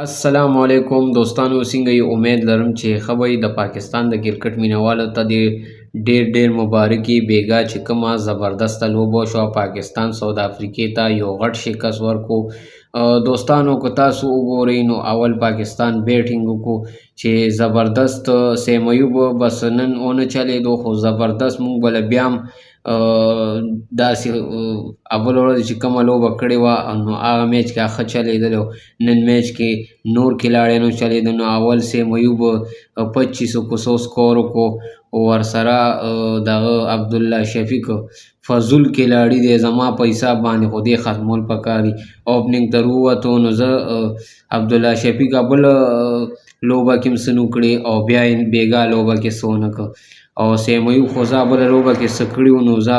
السلام علیکم دوستانو، څنګه یې؟ امید لرم چې ښه به یې. د پاکستان د کرکټ مینوالو ته دې ډیر ډیر مبارکي. بیګا چې کومه زبردسته لوبه وشوه، پاکستان ساوت افریقې ته یو غټ شکست ورکو. دوستانو، که تاسو وګورئ نو اول پاکستان بیټینګ وکړو چې زبردست سیم ایوب بس نن ونه چلیدو، خو زبردست مونږ بله بیا هم داسې اول ورځ چې کومه لوبه کړې وه نو هغه میچ کې ښه چلېدلی. نن میچ کې نور کھلاړیانو چلېده. نو اول سیم ایوب 25 کو څو سکور وکړو، ورسره دغه عبدالله شفیق فضل کھلاړي دی، زما په حساب باندې خو دې ختمول پکار دي. اوپننګ ته ورووتو نو زه عبدالله شفیق بل لوبه کې هم څه نه کړي او بیا یې بیګا لوبه کې څه ونه کړه. او سیم ایوب خو ځا بله لوبه کې څه کړي وو، نو ځا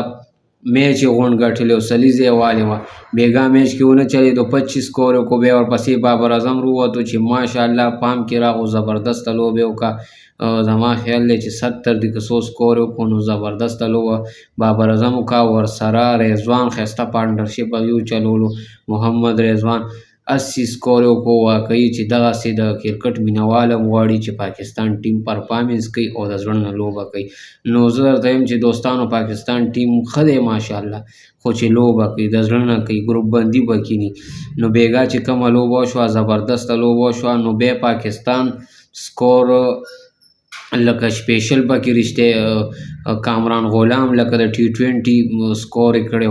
میچ یې غونډ ګټلی او سلیزه یې والې وه. بیګا میچ کې ونه چلېدو، 25 سکور یې وکړو. بیا ورپسې بابر اعظم ورووتو چې ماشاءالله پام کې راغو، زبردسته لوبه یې وکړه. زما خیال دی چې 70 دی که څو سکور یې وکړو، نو زبردسته لوبه بابر اعظم وکړه. ورسره رضوان ښایسته پارټنرشپ هغې وچلولو، محمد رضوان 80 سکور یې وکړو. واقعي چې دغسې د کرکټ مینهوال هم غواړي چې پاکستان ټیم پرفارمنس کوي او د زړه نه لوبه کوي. نو زه درته وایم چې دوستانو، پاکستان ټیم ښه دی ماشاءالله، خو چې لوبه کوي د زړه نه کوي، ګروپ بندي پکې ني. نو بیګا چې کومه لوبه وشوه، زبردسته لوبه وشوه. نو بیا پاکستان سکور لکه سپیشل پکې رشته کامران غلام لکه د ټي 20 سکور یې کړی،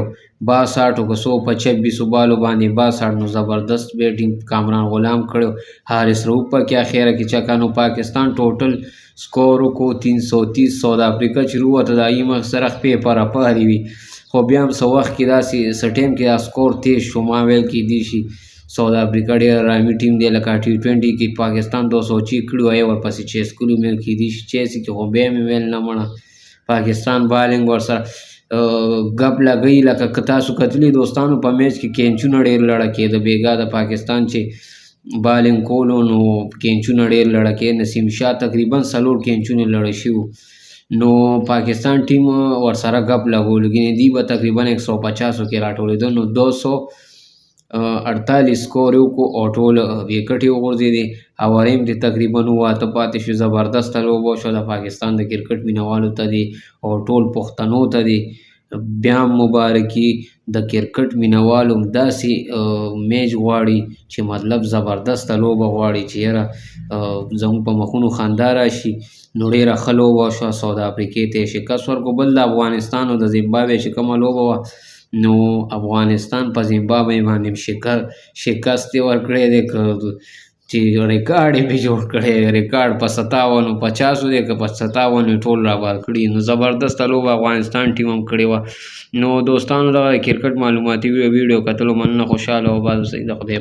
62 که څو په 26 بالو باندې 62. نو زبردست بیټینګ کامران غلام کړو. حارث رؤف پکې اخیره کې چکا. نو پاکستان ټوټل سکور وکړو 330. ساوت افریقا چې ورووته د هغې مخ سره خپې پرپارې وي، خو بیا هم څه وخت کې داسې څه ټایم کې دا سکور تیز شو. ما ویل کېدی شي ساوت افریقا ډېر آرامي ټیم دی، لکه ټي 20 کې پاکستان 206 کړي وو، هغې ورپسې چیس کړي. مې کېدی شي چیس کې، خو بیا مې ویل نه مړه، پاکستان بالینګ ورسره ګپ لګوي. لکه که تاسو کتلي دوستانو، په میچ کې کینچونه ډېر لړه کېده. بیګا د پاکستان چې بالینګ کولو نو کینچونه ډېر لړه کېده. نسیم شاه تقریبا څلور کینچونه لړه شوي وو، نو پاکستان ټیم ورسره ګپ لګولو، ګینې دی به تقریبا 150 کې راټولېده. نو 248 سکور یې وکړو او ټول ویکټې وغورځېدې او وریم دې تقریبا 7-8 پاتې شو. زبردسته لوبه وشوه. د پاکستان د کرکټ مینهوالو ته دې او ټول پښتنو ته دې بیا مبارکي. د کرکټ مینهوال هم داسې میچ غواړي چې مطلب زبردسته لوبه غواړي چې یاره زموږ په مخونو خندا راشي. نو ډېره ښه لوبه وشوه، ساوت افریقې ته یې شکست ورکړو. بل د افغانستان او د زمبابوې چې کومه لوبه وه، نو افغانستان په زمبابوې باندې شکست یې ورکړی دی، که چې ریکارډ یې پرې جوړ کړی. ریکارډ په 57 50 دی که په 57 یې ټول رابار کړي. نو زبردسته لوبه افغانستان ټیم هم کړې وه. نو دوستانو، دغه کرکټ معلوماتي ویډیو کتلو مننه. خوشحاله او آباد اوسئ. د خدای